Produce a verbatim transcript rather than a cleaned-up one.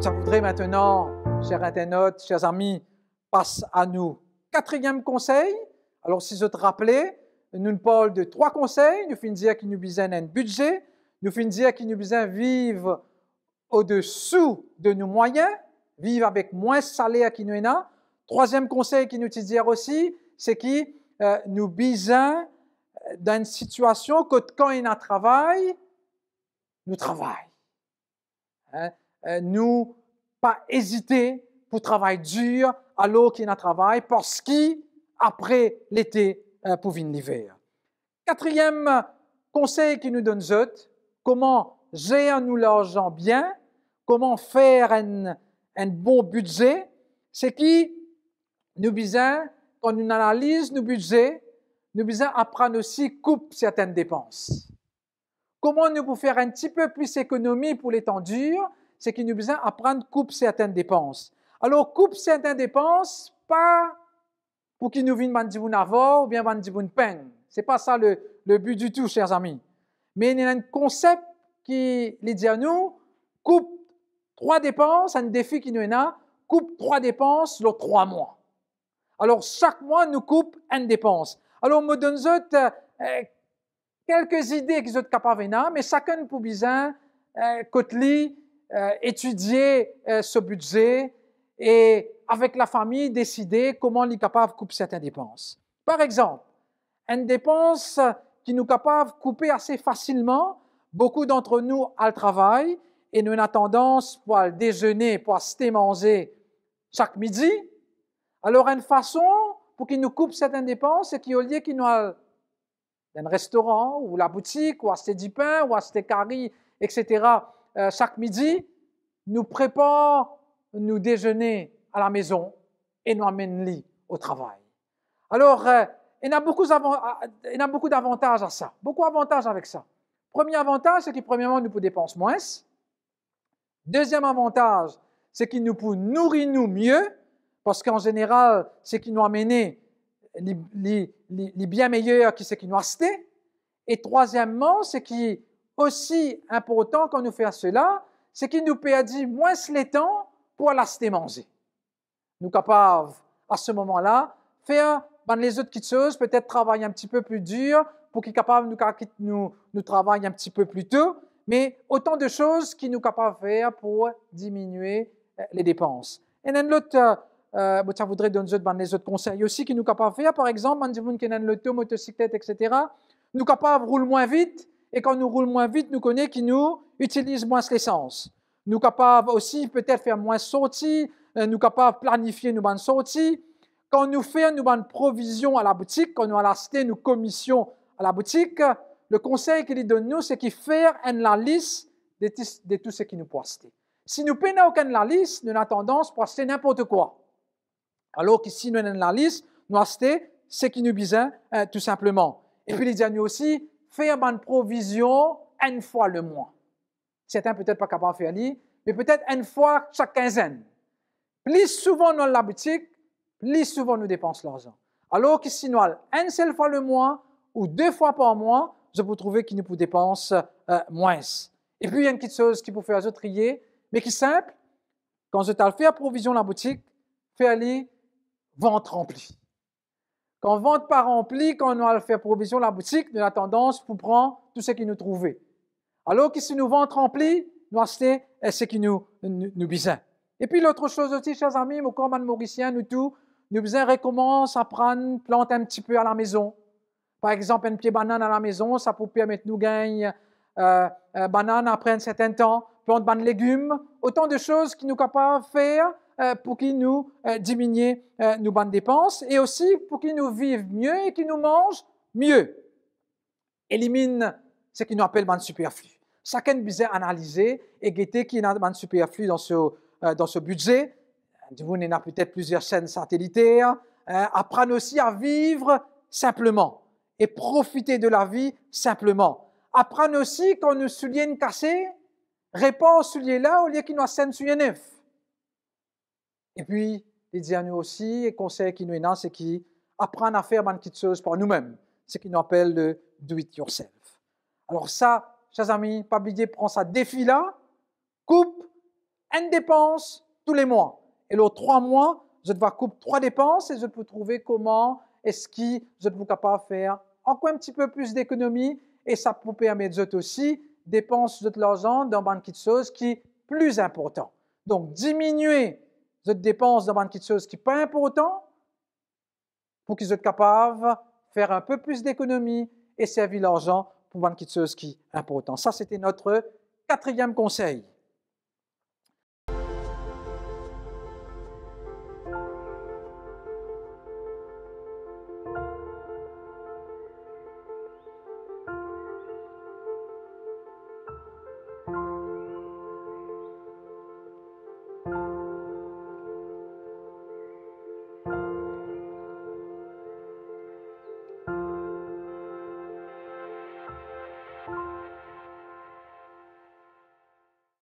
Sa voudre aster, ser internot, ser zami, pas a nou katriem konsey. Alor, si zot rapele, nou parl de trwa konsey. Nou finn dir ki nou bizin enn bidze. Nou finn dir ki nou bizin viv odesou de nou mwayin, viv avek mwins saler ki nou ena. Trwaziem konsey ki nou ti dir osi, se ki, eh, nou bizin, eh, dan enn sitiasion kot kan ena travay, nou travay. Hein? Eh, nou pa ezite pou travay dir alor ki ena travay, parski apre lete, eh, pou vinn liver. Katriem konsey ki nou donn zot, kouma zer nou larzan bien, kouma fer enn, enn bon bidze, se ki nou bizin, kan nou analiz nou bidze, nou bizin aprann osi koup sertenn depans. Kouma nou pou fer enn tipe plis ekonomi pou letan dir, se ki nou bizin aprann koup sertenn depans. Alor, koup sertenn depans, pa pou ki nou vinn bann dimoun avar oubien bann dimoun peng. Se pa sa le, le bi ditou, ser zami. Me ena enn konsep ki li dir nou, koup trwa depans, enn defi ki nou ena, koup trwa depans lor trwa mwa. Alor, sak mwa, nou koup enn depans. Alor, mo donn zot, eh, kelke zide ki zot kapav ena, me sakenn pou bizin, eh, kot li, eh, etidie, eh, so bidze e avek lafami deside kouma li kapav koup sertenn depans. Par exanp, enn depans ki nou kapav koupe ase fasilman, boukou dantre nou al travay e nou ena tandans pou al dezene, pou aste manze sak midi. Alor, enn fason pou ki nou koup sertenn depans, se ki olie ki nou al dan enn restoran, ou laboutik, ou aste dipin, ou aste kari, etsetera, eh, sak midi, nou prepar nou dezene alamezon e nou amenn li o travay. Alor, eh, ena boukou zavan-, ena boukou davantaz a sa, boukou avantaz avek sa. Premie avantaz, se ki premierman, nou pou depans mwins. Deziem avantaz, se ki nou pou nouri nou mie, parski an zeneral, seki nou amene, li, li, li, li bien meyer ki seki nou aste. E trwaziemman, seki osi inportan kan nou fer sela, seki nou perdi mwins letan pou al aste manze. Nou kapav, a se moman la, fer bann lezot kitsoz, petet travay enn tipe pli dir, pou ki kapav nou ka kit nou, nou travay enn tipe pli to, me otan de soz ki nou kapav fer pou diminie, eh, le depans. Ena enn lot, eh, eh, mo ti a voudre donn zot bann lezot konsey osi ki nou kapav fer. Par exanp, bann dimoun ki ena enn loto, motosiklet, etsetera, nou kapav roul mwin vit, e kan nou roul mwin vit, nou kone ki nou itiliz mwins lesans. Nou kapav osi petet fer mwins sorti, eh, nou kapav planifie nou bann sorti. Kan nou fer nou bann provizion a laboutik, kan nou al aste nou komision a laboutik, le konsey ki li donn nou, seki fer enn lalis de ti-, de tou seki nou pou aste. Si nou pena okenn lalis, nou ena tandans pou aste ninport kwa. Alor ki si nou ena enn lalis, nou aste seki nou bizin, eh, tou sinpleman. Epi li dir nou osi, fer bann provizion enn fwa lemwa. Sertin petet pa kapav fer li, me petet enn fwa sak kinzenn. Pli souvan nou al laboutik, pli souvan nou depans larzan. Alor ki si nou al enn sel fwa lemwa ou de fwa par mwa, zot pou trouve ki nou pou depans, eh, mwins. Epi enn kitsoz ki pou fer zot riye, me ki sinp, kan zot al fer provizion laboutik, fer li vant ranpli. Kan vant pa ranpli, kan nou al fer provizion laboutik, nou ena tandans pou pran tou seki nou trouve. Alor ki si nou vant ranpli, nou aste, eh, seki nou, nou, nou bizin. Epi lot soz osi, ser zami, mo krwar bann Morisien, nou tou, nou bizin rekomans aprann plant enn tipe alamezon. Par exanp, enn pie banann alamezon, sa pou permet nou gagn, eh, eh, banann apre enn sertin tan, plant bann legim, otan de soz ki nou kapav fer, eh, pou ki nou, eh, diminie, eh, nou bann depans, e osi pou ki nou viv mie e ki nou manz mie. Eliminn seki nou apel bann siperfli. Sakenn bizin analize e gete ki ena bann siperfli dan so, eh, dan so bidze. Dimoun ena petet plizier senn sateliter, eh, aprann osi a viv sinpleman e profite de lavi sinpleman. Aprann osi, kan nou soulie inn kase, repar soulie la olie ki nou aste enn soulie nef. Epi, li dir nou osi, e konsey ki nou ena, seki aprann a fer bann kitsoz par noumem, seki nou apel le do it yourself. Alor sa, ser zami, pa bliye pran sa defi la, koup enn depans tou le mwa. E lor trwa mwa, zot va koup trwa depans e zot pou trouve kouma eski zot pou kapav fer ankor enn tipe plis dekonomi, e sa pou permet zot osi depans zot larzan dan bann kiksoz ki pli inportan. Donk, diminie zot depans dan bann kiksoz ki pa inportan, pou ki zot kapav fer enn pe plis dekonomi e servi larzan pou bann kiksoz ki inportan. Sa, sete notre quatrième conseil.